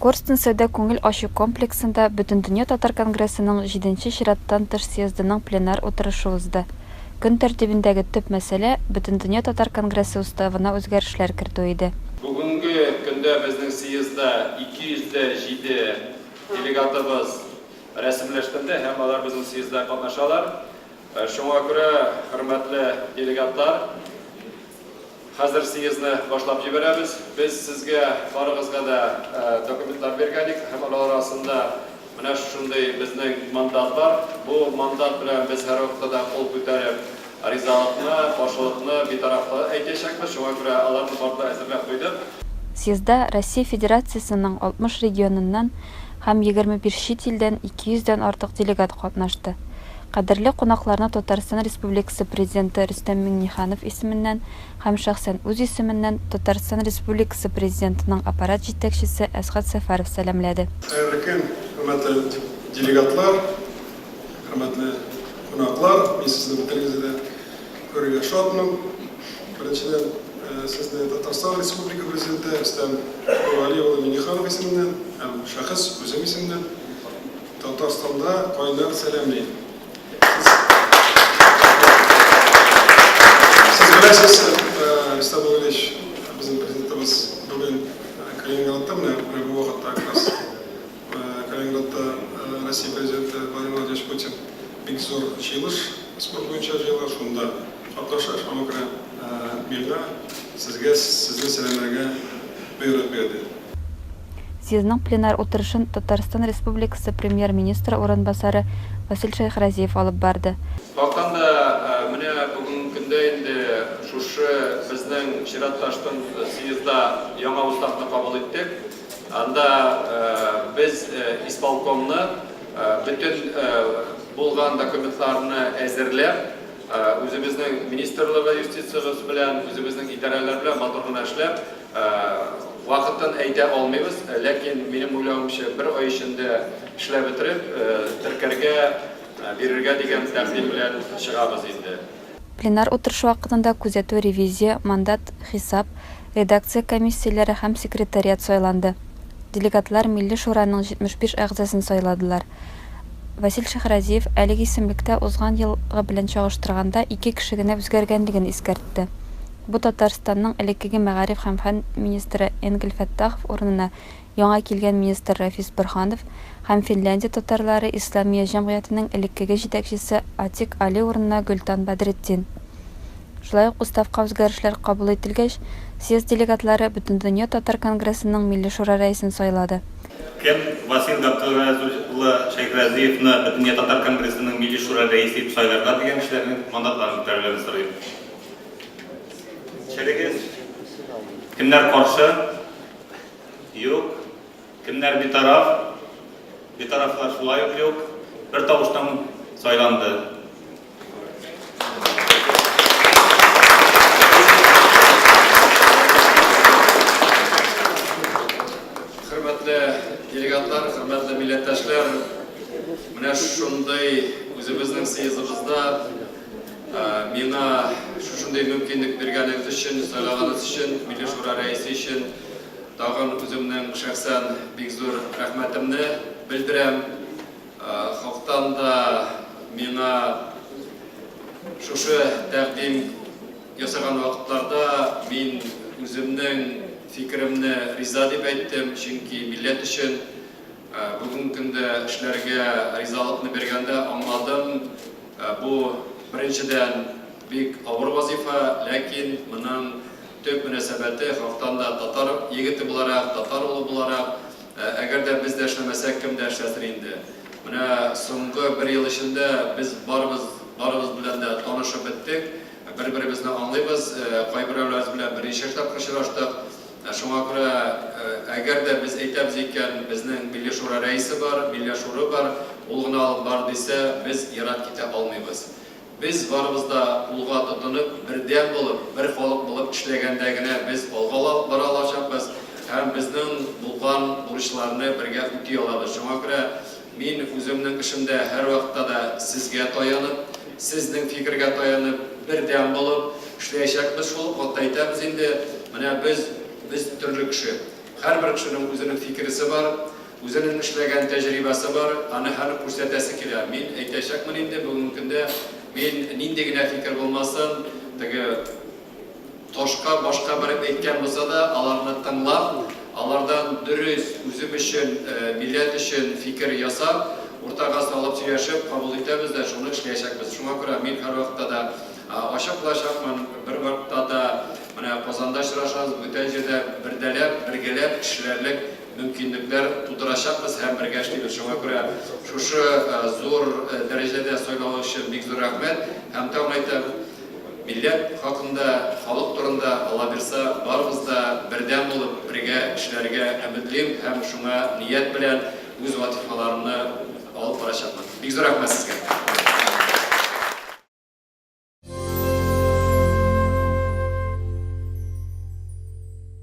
Корстон сәүдә-күңел ачу комплексында Бөтендөнья татар конгрессының җиденче чираттан тыш съездының пленар утырышы узды. Көн тәртибендәге төп мәсьәлә, Бөтендөнья татар конгрессы Уставына үзгәрешләр кертү иде. Бүгенге көндә безнең съездда 207 делегатыбыз рәсемләштерде һәм алар безнең съездда катнашалар. Шуңа күрә, хөрмәтле делегатлар, хәзер съездны башлап җибәрәбез. Без сезгә барыгызга да документлар биргән идек һәм алар арасында менә шушындый безнең мандат бар. Бу мандат белән без һәрвакытта да кул күтәреп ризалыкны, каршылыкны, битарафлык әйтәчәкбез. Шуңа күрә аларны барды да әзерләп куйдык. Съездда Россия Федерациясенең 60 регионыннан һәм 25 чит илдән 200 дән артык делегат катнашты. Кадерле кунакларны Татарстан Республикасы Президенты Рөстәм Миңнеханов исеменнән һәм шәхсән үз исеменнән Татарстан Республикасы Президентының Аппарат җитәкчесе Әсгать Сәфәров сәламләде. Хәерле көн, хөрмәтле делегатлар, хөрмәтле кунаклар! Мин сезне бөтенегезне дә күрергә шатмын. Беренчедән, сезне Татарстан Республика Президенты Рөстәм Нургали улы Миңнеханов исеменнән һәм шәхес үзем исемнән Татарстанда кайнар сәламлим. Сез беләсез, Рөстәм Нургалиевич, безнең президентыбыз бүген Калининградта, менә бу вакытта как раз Калининградта Россия президенты Владимир Владимирович Путин бик зур җыелыш спорт буенча җыела, шунда катнаша, шуңа күрә миңа сезгә сезне сәламләргә боерык бирде. Съездның пленар утырышын Татарстан Республикасы Премьер-министры урынбасары Васил Шәйхразиев алып барды. Хактан да, менә бүгенге көндә инде шушы безнең чиратташтын съездда яңа уставны кабул иттек. Анда без исполкомны бөтен булган документларны әзерләп, үзебезнең министрлыгы юстициябез белән, үзебезнең идарәләр белән матур гына эшләп, Вакытын әйтә алмыйбыз, ләкин, минем уйлавымча, бер ай эчендә эшләп бетереп, теркәргә бирергә дигән тәкъдим белән чыгабыз инде. Пленар утырыш вакытында күзәтү-ревизия, мандат, хисап, редакция комиссияләре һәм секретариат сайланды. Делегатлар Милли Шураның 75 әгъзасын сайладылар. Васил Шәйхразиев әлеге исемлектә узган елгы белән чагыштырганда ике кеше генә үзгәргәнлеген искәртте. Бу Татарстанның элеккеге мәгариф һәм фән министры Энгель Фәттахов урынына яңа килгән министр Рафис Борһанов һәм Финляндия татарлары Исламия җәмгыятенең элеккеге җитәкчесе Атик Али урынына Гөлтан Бәдретдин. Шулай ук уставка үзгәрешләр кабул ителгәч, съезд делегатлары Бөтендөнья татар конгрессының Милли шура рәисен сайлады. Кем Васил Габделгаяз улы Шәйхразиевны Бөтендөнья татар конгрессының Милли шура рәисе итеп сайларга дигән кешеләрнең мандатларын күтәрүләрен сорыйм. Черегез. Кемнәр каршы? Юк. Кемнәр битараф? Битарафлар шулай ук юк. Бер тавыштан сайланды. Хөрмәтле делегатлар, хөрмәтле милләттәшләр, менә шундый үзебезнең съездыбызда Миңа шушындый мөмкинлек биргәнегез өчен, сайлаганыгыз өчен, Милли Шура рәисе өчен тагын үземнең шәхсән бик зур рәхмәтемне белдерәм. Хактан да миңа шушы тәкъдим ясаган вакытларда мин үземнең фикеремне риза дип әйттем, чөнки милләт өчен бүгенге көндә эшләргә ризалыкны биргәндә аңладым, Бу, беренчедән, бик авыр вазыйфа, ләкин моның төп мөнәсәбәте, хактан да татар егете буларак, татар улы буларак, әгәр дә без дә эшләмәсәк, кем дә эшләсен инде? Менә соңгы бер ел эчендә без барыбыз, барыбыз белән дә танышып беттек, бер-беребезне аңлыйбыз, кайберәүләребез белән берничә тапкыр очраштык. Шуңа күрә, әгәр дә без әйтәбез икән, безнең Милли Шура рәисе бар, Милли Шуры бар, ул гына алып бар дисә, без ерак китә алмыйбыз. Без барыбыз да кулга тотынып, бердәм булып, бер халык булып эшләгәндә генә без алга бара алачакбыз һәм безнең булган бурычларны бергә үти алабыз. Шуңа күрә мин үземнең эшемдә һәрвакытта да сезгә таянып, сезнең фикергә таянып, бердәм булып эшләячәкбез. Шул ук вакытта әйтәбез инде, менә без, без төрле кеше. Һәрбер кешенең үзенең фикересе бар, үзенең эшләгән тәҗрибәсе бар, аны һәр күрсәтәсе килә. Мин әйтәчәкмен инде, бүгенге көндә мин нинди генә фикер булмасын, теге ташка башка бәреп әйткән булса да, аларны тыңлап, алардан дөрес, үзем өчен, милләт өчен фикер ясап, уртага салып сөйләшеп кабул итәбез дә, шуны эшләячәкбез. Шуңа күрә мин һәрвакытта да ачык булачакмын, бервакытта да менә Казанда очрашабыз, бүтән җирдә бердәләп, бергәләп эшләрлек мөмкинлекләр тудырачакбыз һәм бергә эшлибез. Шуңа күрә шушы зур дәрәҗәдә сайлавы өчен бик зур рәхмәт. Һәм тагын әйтәм, Милләт хакында, халык турында, Аллабирса, барыбыз да бердәм булып, бергә эшләргә өметлим һәм шуңа ният белән үз вазифаларымны алып барачакмын. Бик зур рәхмәт сезгә!